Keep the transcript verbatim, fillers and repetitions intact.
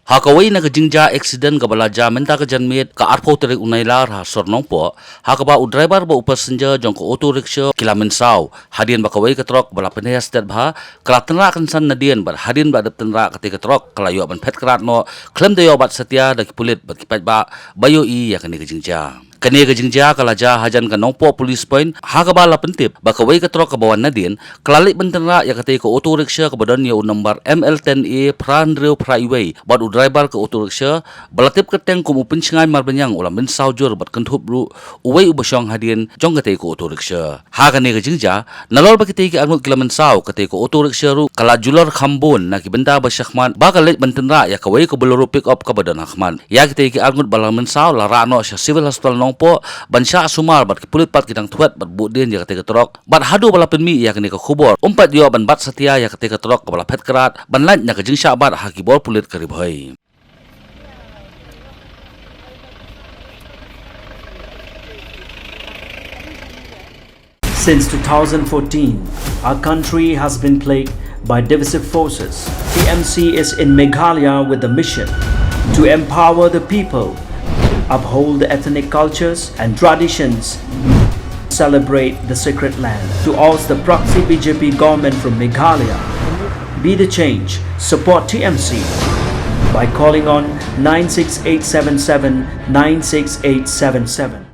Ha kawei na ka jingjia accident kaba la jia mynta ka janmiet ka arphew tarik u Nailar ha Sor Nongpoh, ha kaba u driver bad u passenger jong ka auto rickshaw ki la mynsaw hadien ba kawei ka trok ba la pynheh stet bha ka la tynrah kynsan nadien bad hadien ba la dep tynrah katei ka trok ka la ïoh ban phet krad noh khlem da ïoh bat satia da ki pulit bad ki paidbah ba ïohi ïa kane ka jingjia. Kane ka jingjia ka la jia hajan ka Nongpoh Police Point ha kaba la pyntip ba kawei ka trok kaba wan nadien ka la leit ban tynrah ïa katei ka auto rickshaw kaba don ïa u nombar M L ten A phra hynriew phra wei bad u driver ka auto rickshaw ba la tip kyrteng kum u Pynshngaiñ Marbaniang u la mynsaw jur bad kynthup ruh uwei uba shong hadien jong katei ka auto rickshaw. Ha kane ka jingjia, nalor ba kitei ki arngut ki la mynsaw, katei ka auto rickshaw ruh ka la julor kham bun na ki bynta ba shakhmat ba ka leit ban tynrah ïa kawei ka Bolero pickup kaba don hakhmat. Ïa kitei ki arngut ba la mynsaw la rah noh sha Civil Hospital Nongpoh ban shah sumar bad ki pulit pat ki dang thwet bad buh dien ïa katei ka trok. Bad haduh ba la pynmih ïa kane ka khubor, ym pat ïoh ban bat satia ïa katei ka trok kaba la phet krad ban lait na ka jingshah bat ha ki bor pulit ka Ri Bhoi. Since two thousand fourteen, our country has been plagued by divisive forces. T M C is in Meghalaya with the mission to empower the people, uphold the ethnic cultures and traditions, celebrate the sacred land. To oust the proxy B J P government from Meghalaya, be the change, support T M C by calling on nine six eight seven seven nine six eight seven seven.